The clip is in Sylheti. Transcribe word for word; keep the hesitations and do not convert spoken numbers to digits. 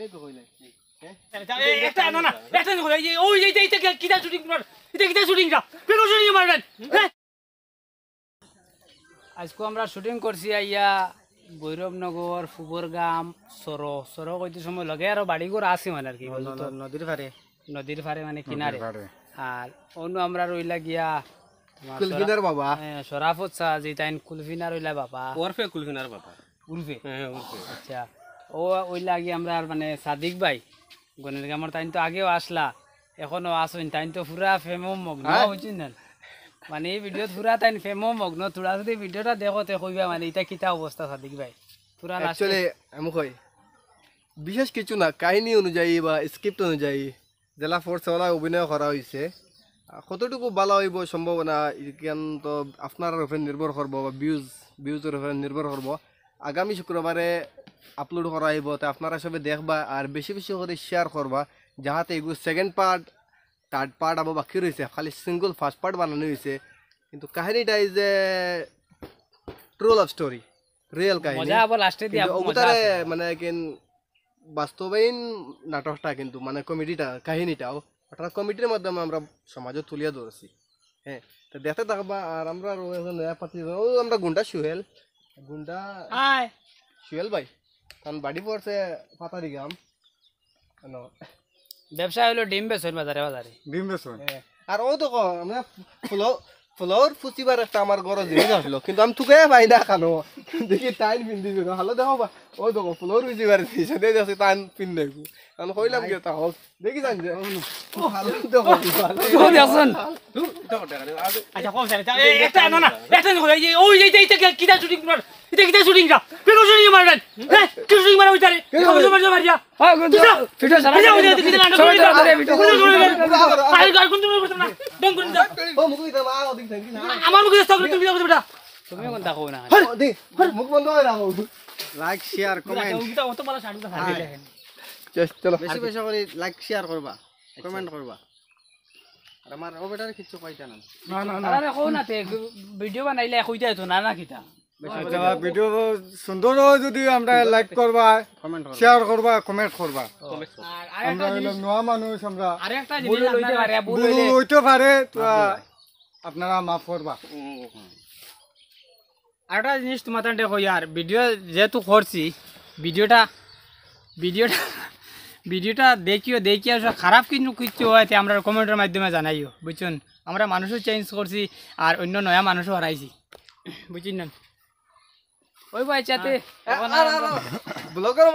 এই তো কইলে। হ্যাঁ? এ, এ, একটা, না, না, একটা না, এই যে, ওই, এইটা, এইটা কি-, কিতা shooting করার? এটা কিতা shooting টা? কেন shooting মারবেন? হ্যাঁ? আইজকু আমরা shooting করছি আইয়া ভৈরবনগর, ফুবরগাম, সরো। সরো কইতে সময় লগে আরো বাড়িঘর আছে মানে আর কি, ন-, বুঝলি তো? ন-, নদীর পাড়ে। নদীর পাড়ে মানে নদীর কিনারে। পাড়ে। আর অন্য আমরা রইলা গিয়া তোমার কুলফিনার সরা-, বাবা। হ্যাঁ, শরাফত শাহ, যে তাইন কুলফিনার রইলা বাবা। ওরফে কুলফিনার বাবা। উরফে? হ্যাঁ, উরফে। আচ্ছা। ও ওইলা আগে আমরা আর মানে সাদিক ভাই, গণের গামর তাইন তো আগেও আসলা, এখনো আসইন, তাইন তো পুরা প্রেমো মগ্ন, হ্যাঁ? বুঝছইন না? মানে এই video-ত পুরা তাইন প্রেমো মগ্ন, তোরা যদি video-টা দেখো তে কইবা মানে এটা কিতা অবস্থা সাদিক ভাই? তোরা last-এ Actually, আমি কই, বিশেষ কিছু না, কাহিনী অনুযায়ী বা script অনুযায়ী যেলা পড়ছে ওলা অভিনয় করা হইছে। আহ, কতটুকু ভালা হইব সম্ভাবনা, ইখান তো আপনারার উপরে নির্ভর করব বা views, views-র উপরে নির্ভর করব। আগামী শুক্রবারে upload করা হইব, তো আপনারা সবে দেখবা আর বেশি বেশি করে share করবা, যাহাতে এগু second part, third part আবার বাকি রইছে, খালি single first part বানানো হইছে। কিন্তু কাহিনীটা is a true love story, real কাহিনী। মজা আবার last-এ দিয়া কিন্তু মজা অগুতারে আছে। মানে কিন বাস্তবায়ন নাটকটা কিন্তু মানে comedy-টা, কাহিনীটাও অর্থাৎ comedy-র মাধ্যমে আমরা সমাজে তুলিয়া ধরছি। হ্যাঁ, তো দেখতে থাকবা। আর আমরা আরো একজন নয়া পাতি, ও আমরা গুন্ডা সুহেল, গুন্ডা হাই। সুহেল ভাই, কারণ বাড়ি পড়ছে পাতারি গাম। কেন? ব্যবসা হইলো ডিম বেচন বাজারে বাজারে। ডিম বেচন। হ্যাঁ, আর ও তো ক-, আমরা ফুলো-, ফুলোর ফুচিবার একটা আমার ঘরো জিনিস আসলো, কিন্তু আমি তুকে পাই না কেন? দেখি টাইম পিন দিবি না, ভালো দেখো বা, ও দেখো ফুলোর ফুচিবার দিছে, দে দেখছি টাইম পিন দেখো। আমি কইলাম কি তা হোক, দেখি জান যে, ও ভালো দেখো, ভালো। ও দেখছন। আচ্ছা, কম জানি, তা, এই, একটা, না, না, একটা না, এই যে, ওই, এই যে, এইটা কি, কিতা shooting করার? এটা কিতা shooting টা? কেন shooting মারবেন? হ্যাঁ? কি shooting মারা ওইটারে? কেন? খবর জমা জমা দিয়া। হ্যাঁ, কোন কিতা? ভিডিও সারা ভিডিও, ভিডিও, ভিডিও, ভিডিও, সবাই ভিডিও, ধরে, ধরে, ভিডিও। Video, video, video. আর, আর কোন তুমি করতে না? ডন করুন যা। ও, মুখ দিতে, মা, ও দিতে, না। আমার মুখে চেষ্টা করে তুমি যাও, বেটা। তুমি কোন দেখো না? ও, দে, মুখ বন্ধ করে রাখো। Like, share, comment। ওটা, ওটা ভালো শাড়ি তো ভালো দেখেন। Just চলো। বেশি বেশি করে like, share করবা, comment করবা। আর আমার ও বেটারে কিচ্ছু কইতা না। না, না, না। আরে কও না তে, ভিডিও বানাইলে কইতা হইতো না, না কিতা? আচ্ছা, ভিডিও সুন্দর হয় যদি আমরা like করবা, comment করবা। Share করবা, comment করবা। আর আরেকটা আমরা হইলাম জিনিস, নয়া মানুষ, আমরা আরেকটা জিনিস ভুল আপনারা হইতে পারে, ভুল ভুল হইলে হইতে পারে, তো আপনারা মাফ করবা। হুম। আরেকটা জিনিস তোমার তান্ডে কই আর, ভিডিও যেহেতু করছি, ভিডিওটা, ভিডিওটা, ভিডিওটা দেখিও, দেখিয়া সব খারাপ কিন্তু কিচ্ছু হয়, তে আমরা comment-র মাধ্যমে জানাইও, বুঝছন? আমরা মানুষও change করছি, আর অন্য নয়া মানুষও হারাইছি, বুঝছন না? ওই ভাই, চাতে, হ্যাঁ। এখন আর, আর, আর, আর, vlog-র